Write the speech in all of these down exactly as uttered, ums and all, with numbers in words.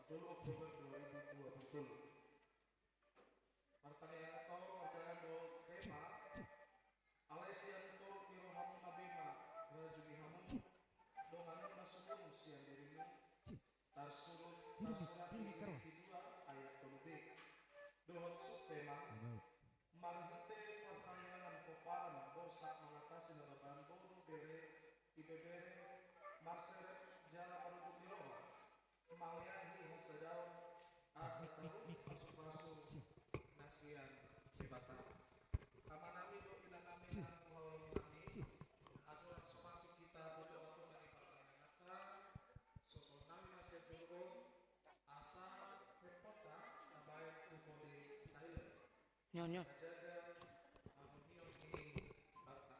tolu Oktober dua ribu dua puluh tolu. Partangiangan on marjalan do tema, alai sian torop ni rohamu na bema, rajumi hamu donganmu na sumurung sian dirimu. Tarsurat, tarsurat di Hibru dua ayat tolu b. Dohot subtema, marhite partangiangan pomparan borsak mangatasi na baban boru bere, ibebere, marserep jala marudut ni roha, mauliate hasadaon, asa taruhon pasupasu na sian Debata. Amanami dohot inanami na huhaholongi hami, andorang so masuk hita tu tonga-tonga ni partangianganta, sosonami ma sian joro on, asa hepota tabaen tu pudi sahila. Nyo, nyo. Sajaga hamuliaon ni partangianganta.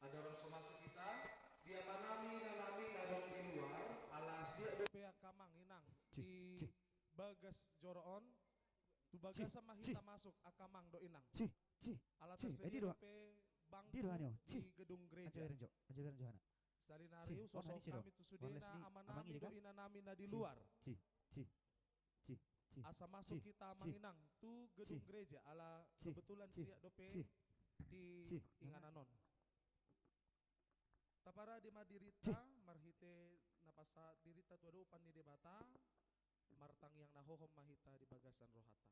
Andorang so masuk hita, di amanami, inanami na adong di luar, ala siak dope angka amang inang di bagas joro on, tu bagasan ma hita masuk angka amang dohot inang. Ala tersedia dope bangku di gedung gereja. Sarinari husohohon hami tu sudena amanami dohot inanami na di luar. Asa masuk hita amang inang tu gedung gereja ala kebetulan siak dope di inganan on. Taparade ma dirinta marhite na pasahat dirinta tu adopan ni Debata, martangiang na hohom ma hita di bagasan rohanta.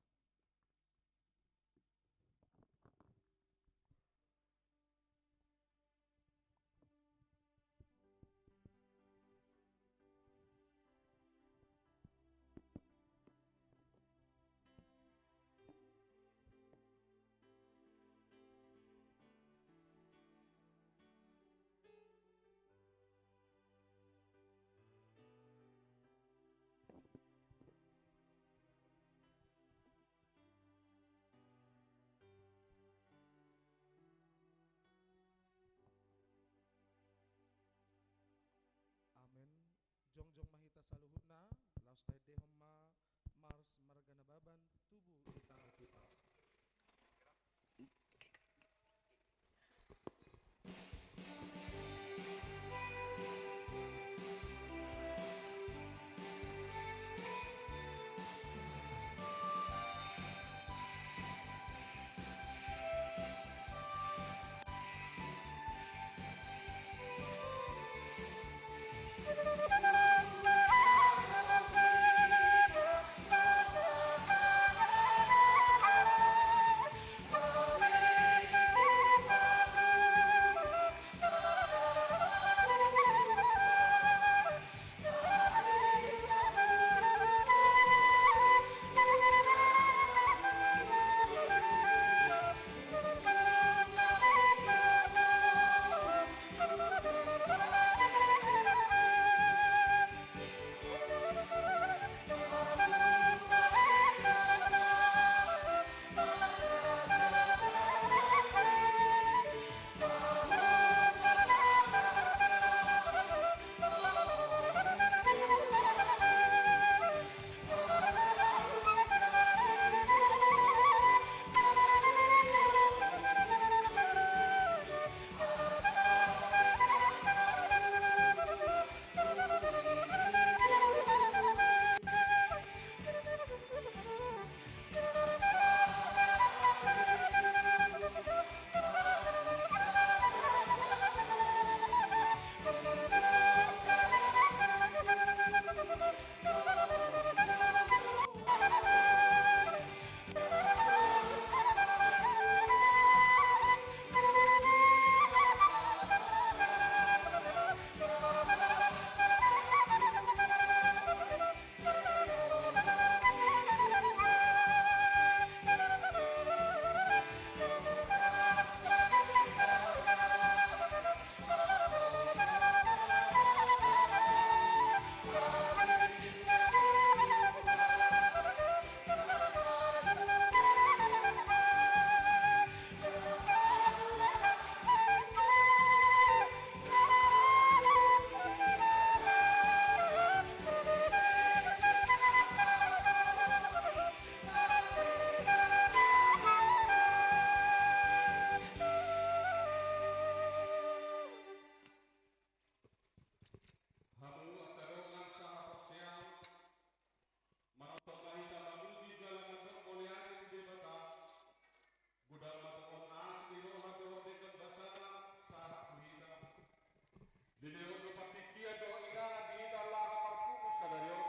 Dilehon do partingkian dohot inganan di hita laho marpungu sadari on.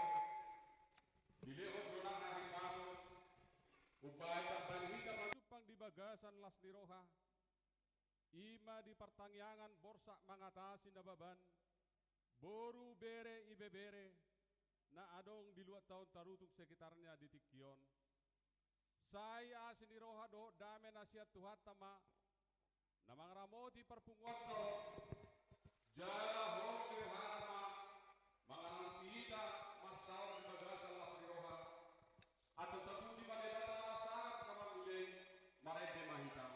Dilehon do nang hahipason. Umbahen tambai hita manjumpang di bagasan las ni roha. I ma di partangiangan Borsak Mangatasi Nababan, boru, bere, ibebere, na adong di luat taon Tarutung sekitarnya di tingki on. Sai asi ni roha dohot dame na sian Tuhanta ma, na mangaramoti parpunguanta on, jala holong ni rohana ma, mangaramoti hita marsaor di bagasan las ni roha. Antong tapuji ma Debata na sangap na mangulei, marende ma hita.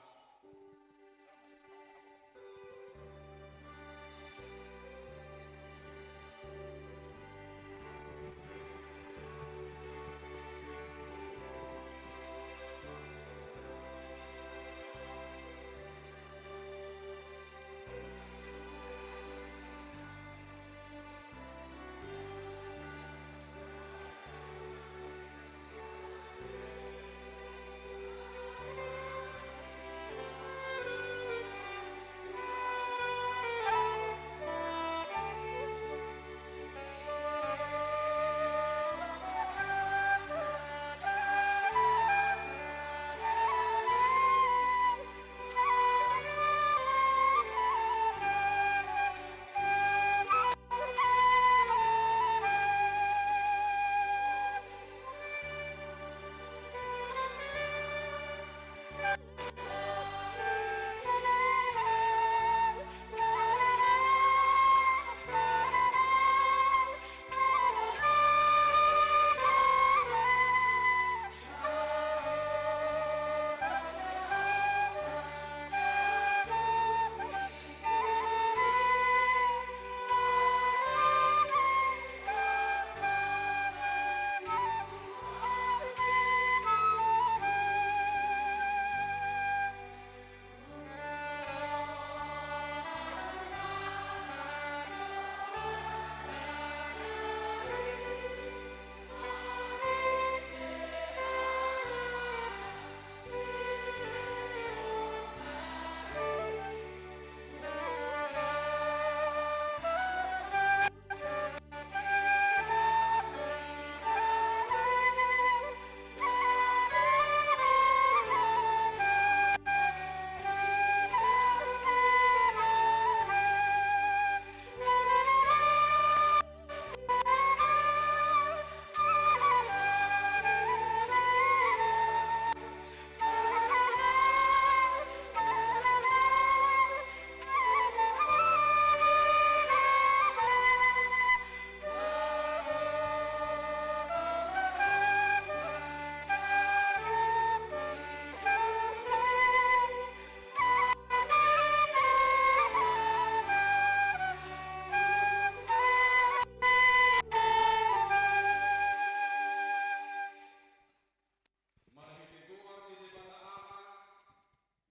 Marhite goar ni Debata Ama,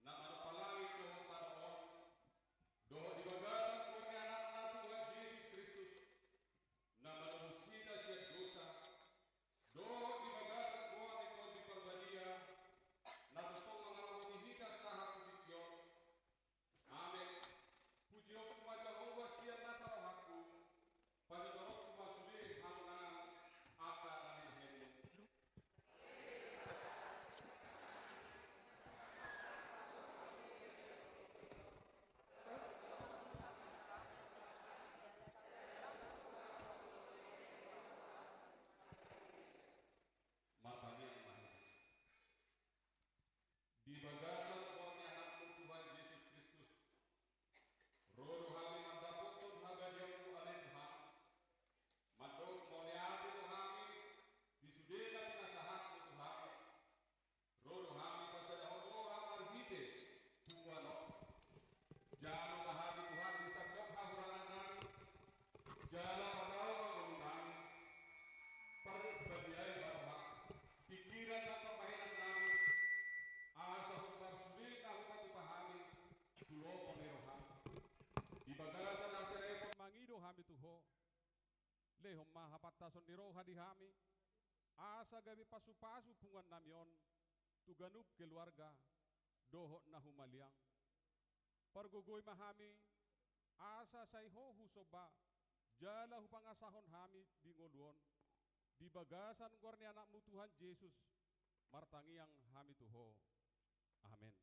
na manumpa langit dohot tano on, dohot di bagasan goar ni Anakna Tuhan Jesus Kristus, na manobus hita sian dosa, dohot di bagasan goar ni Tondi Parbadia, na tongtong mangaramoti hita sahat tu tingki on. Amen. Pujionku ma Jahowa sian nasa rohangku, pajojorongku ma sude hamonangan angka na nilehonmu. Martangiang ma hita. Di bagasan goar ni Anakmu Tuhan Jesus Kristus, ro do hami mandapothon habadiaonmu ale Tuhan. Mandok mauliate do hami di sude na pinasahatmu tu hami. Ro do hami pasadahon roha marhite punguan on. Jalo ma hami Tuhan di sandok hahurangan nami. Jala pagau ma ngolu nami. Parbadiai ma roha, pikiran nang pambahenan nami. Asa hombar sude na hupatupa hami tu lomo ni roham. Di bagasan na serep on mangido hami tu Ho. Lehon ma hapantason ni roha di hami, asa gabe pasupasu punguan nami on tu ganup keluarga dohot na humaliang. Pargogoi ma hami asa sai Ho husomba jala hupangasahon hami di ngolu on, di bagasan goar ni Anakmu Tuhan Jesus, martangiang hami tu Ho. Amen.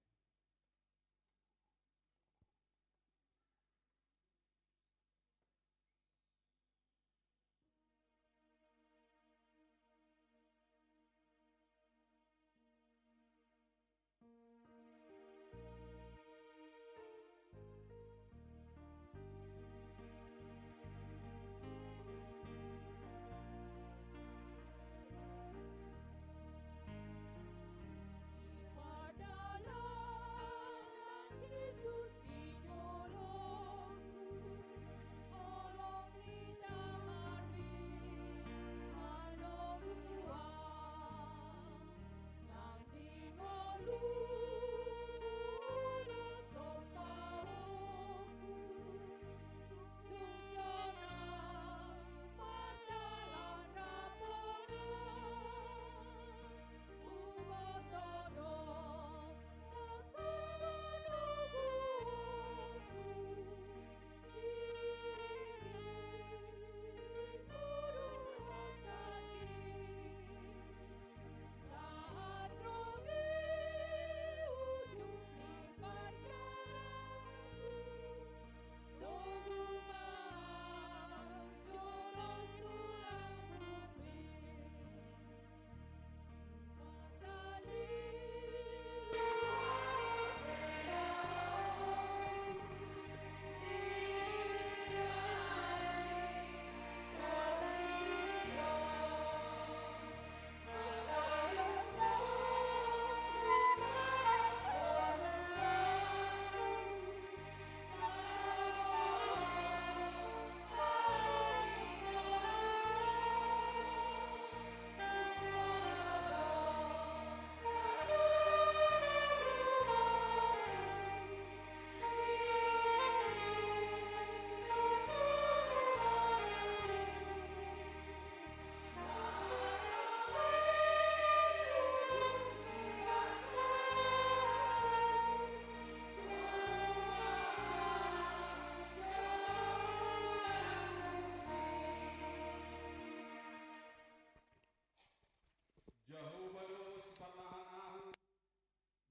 Jahowa do sipantahan ahu,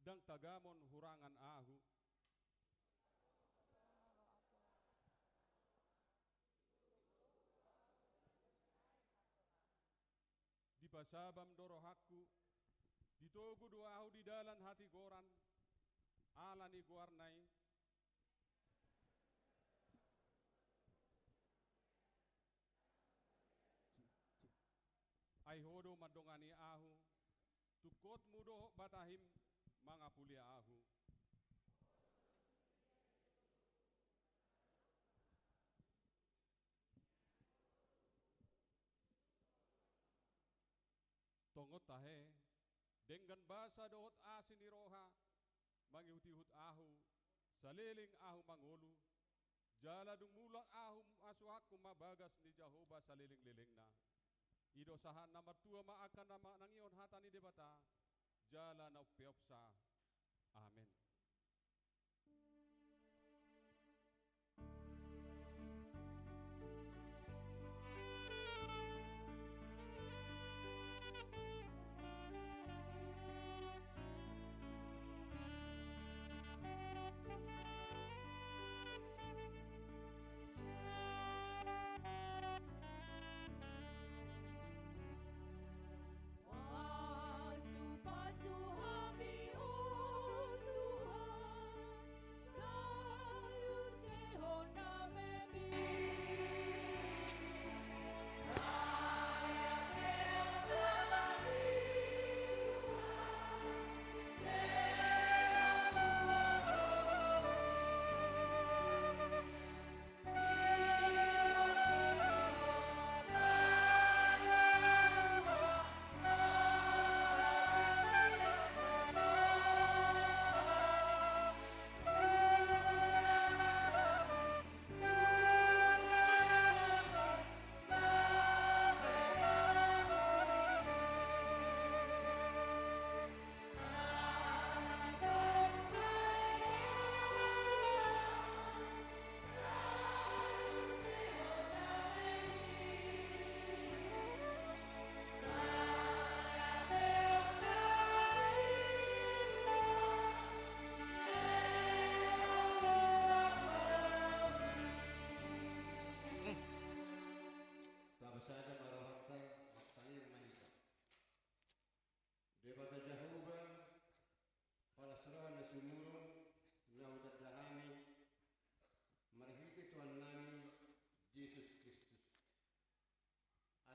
ndang tagamon hurangan ahu. Dipasabam do rohangku, ditogu do ahu di dalan hatigoran, ala ni goarna i. Ai Ho do mandongani ahu, tungkotmu dohot batahim mangapuli ahu. Tongon tahe, denggan basa dohot asi ni roha, mangihutihut ahu, saleleng ahu mangolu, jala dung mulak ahu ma suhanku ma bagas ni Jahowa salelenglelengna. I do sahat na martua ma angka na manangihon hata ni Debata, jala na umpeopsa. Amen. Pasupasu hami, o Tuhan.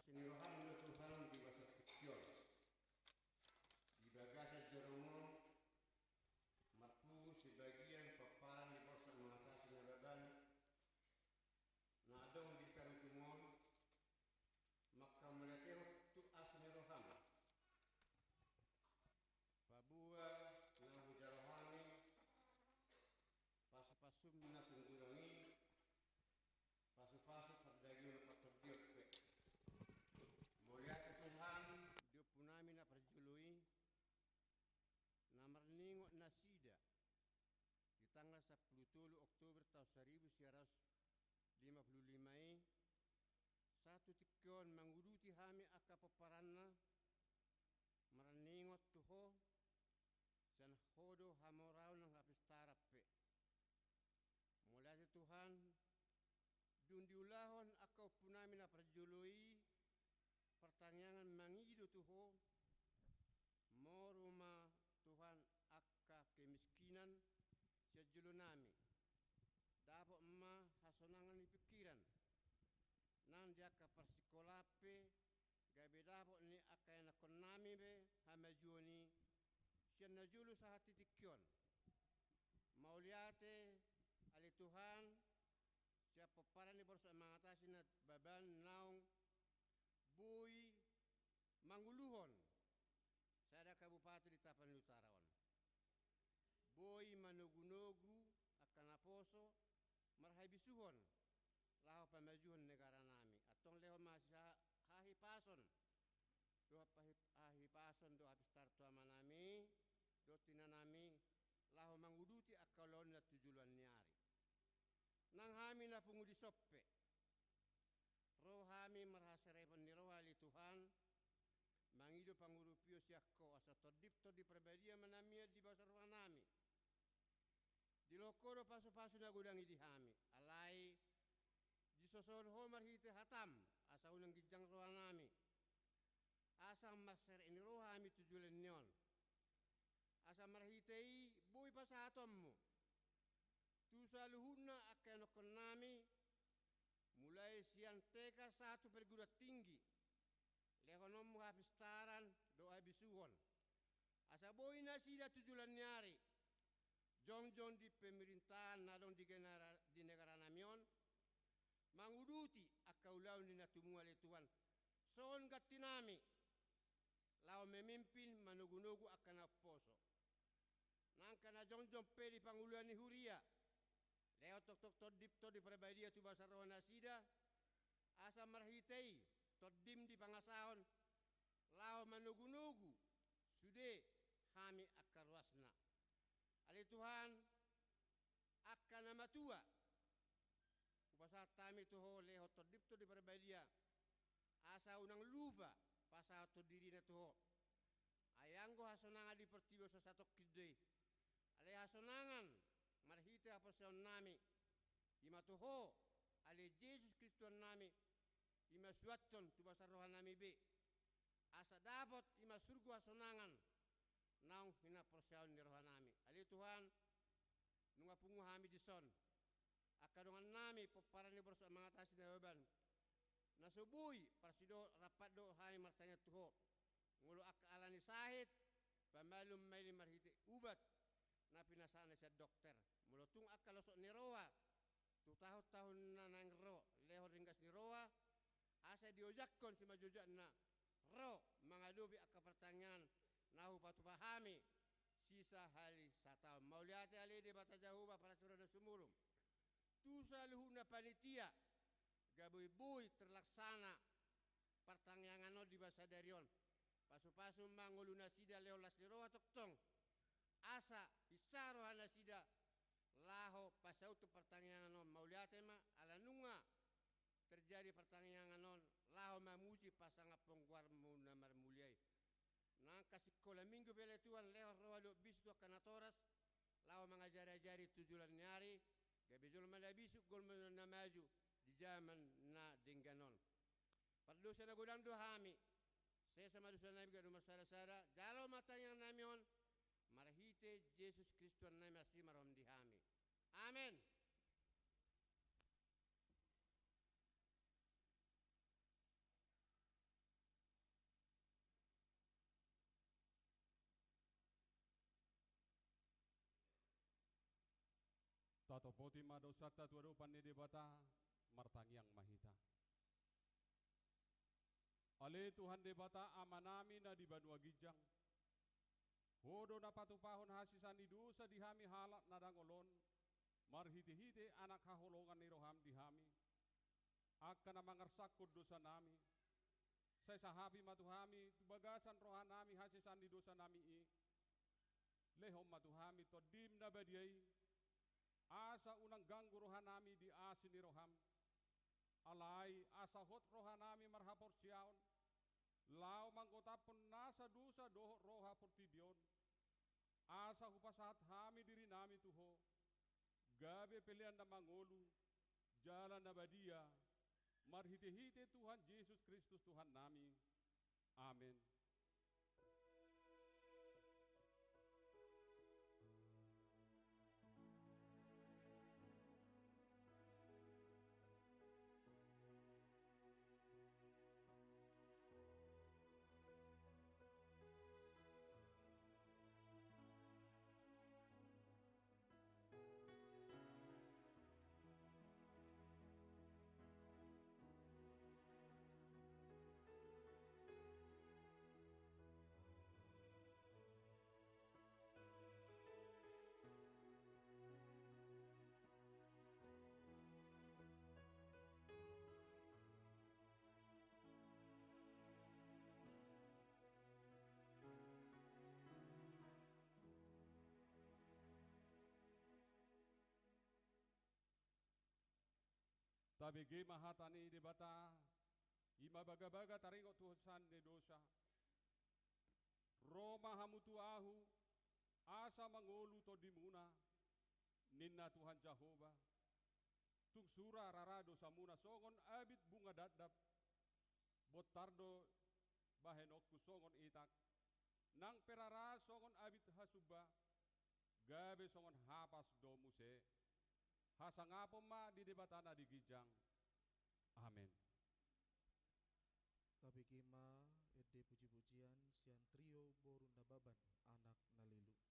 Asi ni roham do Tuhan di bagasan tingki on. Di bagasan joro-Mu marpungu sebagian pomparan ni Borsak Mangatasi Nababan na adong di tarutung on, manghamauliatehon tu asi ni roham. Paboa na hujalo hami pasupasum na sumurung i, pasupasu pardagingon, partondion pe. Mauliate Tuhan. Di ompunami na parjolo i, na marningot nasida di tanggal sampulu tolu Oktober taon saribu sia ratus lima pulu lima i, sahat tu tingki on manguduti hami angka pomparanna, marningot tu Ho sian Ho do hamoraon nang hapistaran pe. Mauliate Tuhan, dung diulahon angka ompunami na parjolo i partangiangan mangido tu Ho, moru ma Tuhan angka kemiskinan sian jolonami, dapot ma hasonangan ni pingkiran, nang di angka parsikolaan pe, gabe dapot ni angka ianakkonnami be hamajuon i sian najolo sahat tu tingki on. Mauliate ale Tuhan, sian pomparan ni Borsak Mangatasi Nababan naung boi manguluhon sada kabupaten di Tapanuli Utara on. Boi manogunogu angka naposo marhabisuhon laho pamajuhon negaranami. Antong lehon ma hasi-, hahipason dohot pahi-, hahipason dohot hapistaran tu amanami dohot inanami laho manguduti angka ulaon na tu joloan ni ari. Nang hami na pungu dison pe, ro hami marhaserepon ni roha ale Tuhan, mangido pangurupion sian Ho asa Tondi, Tondi Parbadia ma na mian di bagasan rohanami. Dilehon Ho do pasupasu na godang i di hami, alai disosohon Ho marhite hatam asa unang ginjang rohanami, asa marserep ni roha hami tu joloan ni on, asa marhite i boi pasahatonmu tu saluhutna angka ianakkonnami, mulai sian T K sahat tu perguruan tinggi, lehononmu hapistaran dohot habisuhon, asa boi nasida tu joloan ni ari jongjong di pemerintahan na adong di genera-, di negaranami on, manguduti angka ulaon ni na tumua ale Tuhan, songon gantinami, laho memimpin manogunogu angka na umposo. Nang angka na jongjong pe di panguluan ni huria, lehon tongtong Tondi, Tondi Parbadia tu bagasan rohanasida, asa marhite i Tondim dipangasahon laho manogunogu sude hami angka ruasna. Ale Tuhan, angka na matua, hupasahat hami tu Ho, lehon Tondim, Tondi Parbadia, asa unang lupa pasahathon dirina tu Ho. Ai anggo hasonangan di portibi on so satongkin do i, alai hasonangan marhite haporseaonnami, i ma tu Ho, ale Jesus Kristus Tuhannami, i ma suanhon tu bagasan rohanami be, asa dapot i ma surgo hasonangan naung hinaporseaon ni rohanami. Ale Tuhan, nunga pungu hami dison, angka dongannami pomparan ni Borsak Mangatasi Nababan, na so boi parsidohot, rap dohot hami martangiang tu Ho, molo angka ala ni sahit, pamalum ma i marhite ubat na pinasahatna sian dokter. Molo tung angka losok ni roha tu taon-taon na naeng ro, lehon ringgas ni roha, asa diojakhon simanjojakna ro mangadopi angka partangiangan na hupatupa hami sisahali sataon. Mauliate ale Debata Jahowa, parasi roha na sumurung, tu saluhutna panitia, gabe boi terlaksana partangiangan on di bagasan sadari on. Pasupasu ma ngolunasida, lehon las ni roha tongtong, asa hinsa rohanasida laho pasauthon partangiangan on. Mauliate ma ala nunga terjadi partangiangan on laho mamuji pasangaphon goarmu na marmulia i. Nang angka sikola minggu pe ale Tuhan, lehon roha dohot bisu tu angka natoras laho mangajariajari tu joloan ni ari, gabe jolma na bisuk, jolma na maju di jaman na denggan on. Pardosa na godang do hami, sesa ma dosanami ganup marsadasada, jalo ma tangiangnami on marhite Jesus Kristus Tuhannami, asi ma roham di hami. Amen. Topoti ma dosanta tu adopan ni Debata, martangiang ma hita. Ale Tuhan Debata Amanami na di banua ginjang, Ho do na patupahon hasesaan ni dosa di hami halak na dangol on, marhitehite Anak haholongan ni roham di hami, angka na mangarsakkon dosanami. Sai sahapi ma tu hami tu bagasan rohanami hasesaan ni dosanami i. Lehon ma tu hami Tondim na badia i, asa unang ganggu rohanami di asi ni roham. Alai asa hot rohanami marhaporseaon, laho manggotaphon nasa dosa dohot roha portibi on. Asa hupasahat hami dirinami tu Ho, gabe pelean na mangolu, jala na badia, marhitehite Tuhan Jesus Kristus Tuhannami. Amen. Tabege ma hata ni Debata, i ma bagabaga taringot tu hasesaan ni dosa. Ro ma hamu tu Ahu, asa mangolu tondimuna, ninna Tuhan Jahowa. Tung sura rara dosamuna songon abit bunga daddap, bontar do bahenonku songon itak, nang pe rara songon abit hasumba, gabe songon hapas do muse. Hasangapon ma di Debata na di ginjang. Amen. Tabege ma ende pujipujian sian Trio Boru Nababan, Anak Nalelu.